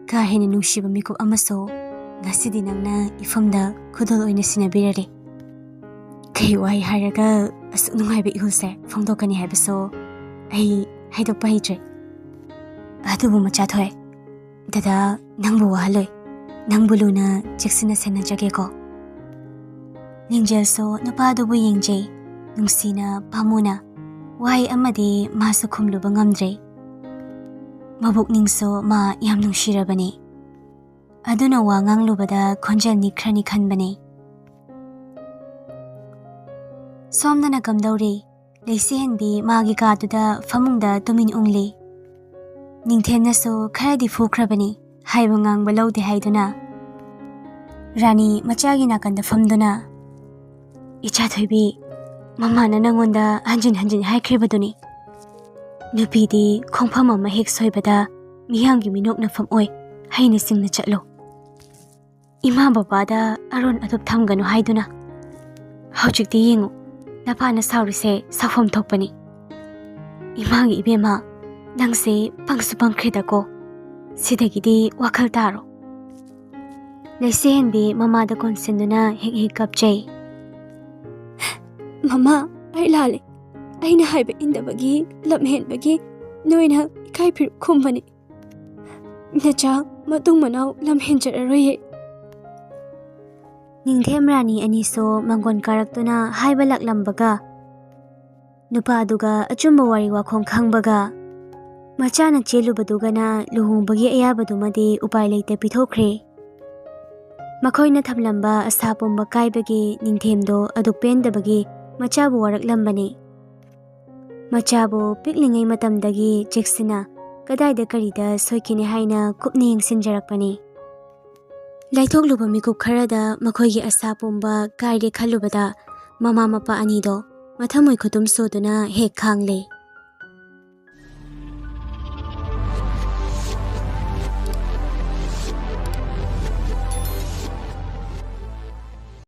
ꯀꯥ ꯍꯦꯟꯅ ꯅꯨꯡꯁꯤꯕ ꯃꯤꯀꯨꯞ ꯑꯃꯁꯨ ꯉꯁꯤꯗꯤ ꯅꯪꯅ ꯏꯐꯝꯗ ꯈꯨꯗꯣꯜ ꯑꯣꯏꯅ ꯁꯤꯟꯅꯕꯤꯔꯔꯦ꯫ ꯀꯩ ꯋꯥꯍꯩ ꯍꯥꯏꯔꯒ ꯑꯁꯨꯛ ꯅꯨꯡꯉꯥꯏꯕ ꯏꯍꯨꯜꯁꯦ ꯐꯣꯡꯗꯣꯛꯀꯅꯤ ꯍꯥꯏꯕꯁꯨ ꯑꯩ ꯍꯥꯏꯗꯣꯛꯄ ꯍꯩꯇ꯭ꯔꯦ꯫ ꯑꯗꯨꯕꯨ ꯃꯆꯥꯊꯣꯏ, ꯗꯗꯥ ꯅꯪꯕꯨ ꯋꯥꯍꯜꯂꯣꯏ, ꯅꯪꯕꯨ ꯂꯨꯅ ꯆꯦꯛꯁꯤꯟꯅ ꯁꯦꯟꯅꯖꯒꯦꯀꯣ꯫" ꯂꯤꯡꯖꯦꯜꯁꯨ ꯅꯨꯄꯥꯗꯨꯕꯨ ꯌꯦꯡꯖꯩ, ꯅꯨꯡꯁꯤꯅ ꯄꯥꯝꯃꯨꯅ꯫ ꯋꯥꯍꯩ ꯑꯃꯗꯤ ꯃꯥꯁꯨ ꯈꯨꯝꯂꯨꯕ ꯉꯝꯗ꯭ꯔꯦ꯫ ꯃꯕꯨꯛꯅꯤꯡꯁꯨ ꯃꯥ ꯌꯥꯝ ꯅꯨꯡꯁꯤꯔꯕꯅꯤ꯫ ꯑꯗꯨꯅ ꯋꯥ ꯉꯥꯡꯂꯨꯕꯗ ꯈꯣꯟꯖꯦꯜ ꯅꯤꯛꯈ꯭ꯔꯅꯤ ꯈꯟꯕꯅꯤ꯫ ꯁꯣꯝꯗꯅ ꯀꯝꯗꯧꯔꯤ? ꯂꯩꯁꯤꯍꯟꯕꯤ ꯃꯥꯒꯤ ꯀꯥꯗꯨꯗ ꯐꯃꯨꯡꯗ ꯇꯨꯃꯤꯟ ꯎꯪꯂꯤ꯫ ꯅꯤꯡꯊꯦꯝꯅꯁꯨ ꯈꯔꯗꯤ ꯐꯨꯈ꯭ꯔꯕꯅꯤ, ꯍꯥꯏꯕ ꯉꯥꯡꯕ ꯂꯧꯗꯦ ꯍꯥꯏꯗꯨꯅ꯫ ꯔꯥꯅꯤ ꯃꯆꯥꯒꯤ ꯅꯥꯀꯟꯗ ꯐꯝꯗꯨꯅ, "ꯏꯆꯥ ꯊꯣꯏꯕꯤ, ꯃꯃꯥꯅ ꯅꯪꯉꯣꯟꯗ ꯍꯟꯖꯤꯟ ꯍꯟꯖꯤꯟ ꯍꯥꯏꯈ꯭ꯔꯤꯕꯗꯨꯅꯤ, ꯅꯨꯄꯤꯗꯤ ꯈꯣꯡꯐꯝ ꯑꯃ ꯍꯦꯛ ꯁꯣꯏꯕꯗ ꯃꯤꯌꯥꯝꯒꯤ ꯃꯤꯅꯣꯛꯅꯐꯝ ꯑꯣꯏ, ꯍꯩꯅ ꯁꯤꯡꯅ ꯆꯠꯂꯨ꯫ ꯏꯃꯥ ꯕꯕꯥꯗ ꯑꯔꯣꯟ ꯑꯊꯨꯞ ꯊꯝꯒꯅꯨ ꯍꯥꯏꯗꯨꯅ꯫ ꯍꯧꯖꯤꯛꯇꯤ ꯌꯦꯡꯉꯨ, ꯅꯄꯥꯅ ꯁꯥꯎꯔꯤꯁꯦ ꯁꯥꯎꯐꯝ ꯊꯣꯛꯄꯅꯤ꯫ ꯏꯃꯥꯒꯤ ꯏꯕꯦꯝꯃ, ꯅꯪꯁꯦ ꯄꯪꯁꯨ ꯄꯪꯈ꯭ꯔꯦꯗꯀꯣ꯫ ꯁꯤꯗꯒꯤꯗꯤ ꯋꯥꯈꯜ ꯇꯥꯔꯣ꯫" ꯂꯩꯁꯤꯍꯟꯕꯤ ꯃꯃꯥꯗ ꯀꯣꯟꯁꯤꯟꯗꯨꯅ ꯍꯦꯛ ꯍꯦꯛ ꯀꯞꯆꯩ꯫ "ꯃꯃꯥ, ꯑꯩ ꯂꯥꯜꯂꯦ꯫ ꯑꯩꯅ ꯍꯥꯏꯕ ꯏꯟꯗꯕꯒꯤ, ꯂꯝ ꯍꯦꯟꯕꯒꯤ ꯅꯣꯏꯅ ꯏꯀꯥꯏ ꯐꯤꯔꯨꯛ ꯈꯨꯝꯕꯅꯤ꯫ ꯅꯆꯥ ꯃꯇꯨꯡ ꯃꯅꯥꯎ ꯂꯝ ꯍꯦꯟꯖꯔꯔꯣꯏꯌꯦ꯫ ꯅꯤꯡꯊꯦꯝ ꯔꯥꯅꯤ ꯑꯅꯤꯁꯨ ꯃꯪꯒꯣꯟ ꯀꯥꯔꯛꯇꯨꯅ ꯍꯥꯏꯕ ꯂꯥꯛꯂꯝꯕꯒ, ꯅꯨꯄꯥꯗꯨꯒ ꯑꯆꯨꯝꯕ ꯋꯥꯔꯤ ꯋꯥꯈꯣꯡ ꯈꯪꯕꯒ, ꯃꯆꯥꯅ ꯆꯦꯜꯂꯨꯕꯗꯨꯒꯅ ꯂꯨꯍꯣꯡꯕꯒꯤ ꯑꯌꯥꯕꯗꯨꯃꯗꯤ ꯎꯄꯥꯏ ꯂꯩꯇ ꯄꯤꯊꯣꯛꯈ꯭ꯔꯦ꯫ ꯃꯈꯣꯏꯅ ꯊꯝꯂꯝꯕ ꯑꯁꯥ ꯄꯨꯝꯕ ꯀꯥꯏꯕꯒꯤ ꯅꯤꯡꯊꯦꯝꯗꯣ ꯑꯗꯨꯛ ꯄꯦꯟꯗꯕꯒꯤ ꯃꯆꯥꯕꯨ ꯋꯥꯔꯛꯂꯝꯕꯅꯤ꯫ ꯃꯆꯥꯕꯨ ꯄꯤꯛꯂꯤꯉꯩ ꯃꯇꯝꯗꯒꯤ ꯆꯦꯛꯁꯤꯟꯅ ꯀꯗꯥꯏꯗ ꯀꯔꯤꯗ ꯁꯣꯏꯈꯤꯅꯤ ꯍꯥꯏꯅ ꯀꯨꯞꯅ ꯌꯦꯡꯁꯤꯟꯖꯔꯛꯄꯅꯤ꯫ ꯂꯥꯏꯊꯣꯛꯂꯨꯕ ꯃꯤꯀꯨꯞ ꯈꯔꯗ ꯃꯈꯣꯏꯒꯤ ꯑꯁꯥ ꯄꯨꯝꯕ ꯀꯥꯏꯔꯦ ꯈꯜꯂꯨꯕꯗ ꯃꯃꯥ ꯃꯄꯥ ꯑꯅꯤꯗꯣ ꯃꯊꯃꯣꯏ ꯈꯨꯇꯨꯝ ꯁꯣꯗꯨꯅ ꯍꯦꯛ ꯈꯥꯡꯂꯦ꯫